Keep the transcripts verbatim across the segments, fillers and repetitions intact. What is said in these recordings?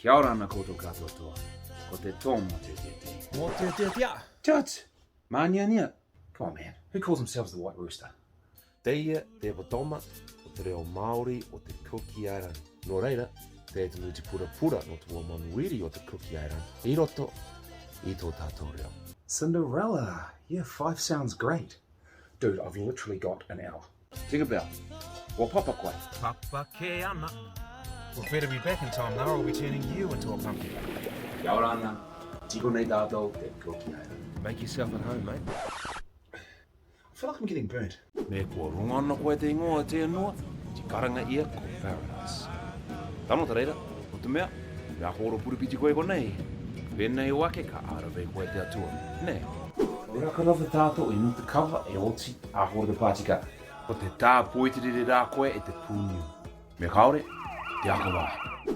Kia ora ana koutou kātoatoa. Ko te Tō Mōteatea. Mōteatea. Judge! Māniania! Come on, man. Who calls themselves the White Rooster? Teie te ipotomo o te reo Māori o te Cook Island. Nō reira, te tunu te purapura nō te uamanuiri o te Cook Island i roto i tō tātou reo. Cinderella! Year five sounds great. Dude, I've literally got an hour. Tinkerbell, ua papa koe. Papa kē ana. Well, better be back in time, Nara. I'll be turning you into a pumpkin. Kia ora ana. Tiko nei tātou te Cook Island. Make yourself at home, mate. I feel like I'm getting burnt. Me kua roŋo ana koe te igoa o te anua, te karanga ia ko Paradise. Tano te reira, ko te mea, me ako ora puripiti koe konei. Pēnei o ake ka ara vei koe te Atua, nē? Ora ka rava tātou i nō te kava e oti a hora te pātika. Ko te tāpoi te rere rā koe e te pūniu. Me kaore, te akavā.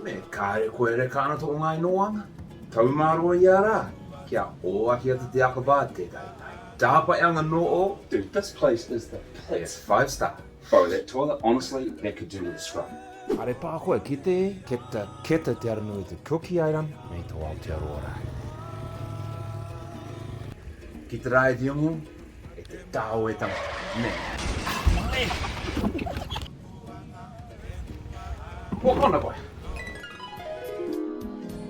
Me kaore koe reka ana tō ngai nō anga. Tau māroa ia rā. Kia o ake atu te akavā te tai tai. Tāpaeanga nō o. Dude, this place is the place. It's five star. Bro, that toilet, honestly, that could do with a scrub. Are pā koe ki te, keta, keta te ara nui te Cook Island, me tō Aotearoa rā. Ki te rā e te ongo, e te tao e tangata, nē. Kua kona koe.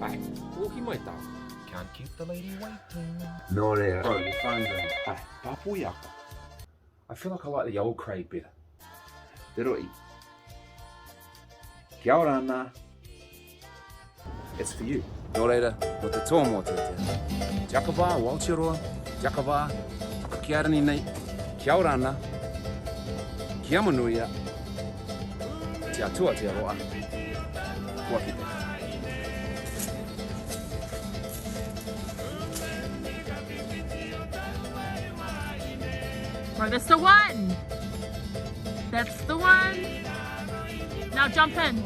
Ai, toki mai tau. Can't keep the lady waiting. Nō reira. Bro, your phone's ringing. Ai, pāpū i a koe. I feel like I like the old Craig better. Te roʻi. Kia ora ana. It's for you. Nō reira, ko te Tō Mōteatea. Te akavā o Aotearoa, te akavā, ki a rani nei, kia ora ana, kia manuia, te Atua te aroha, kua kite. Right, that's the one. That's the one. Now jump in.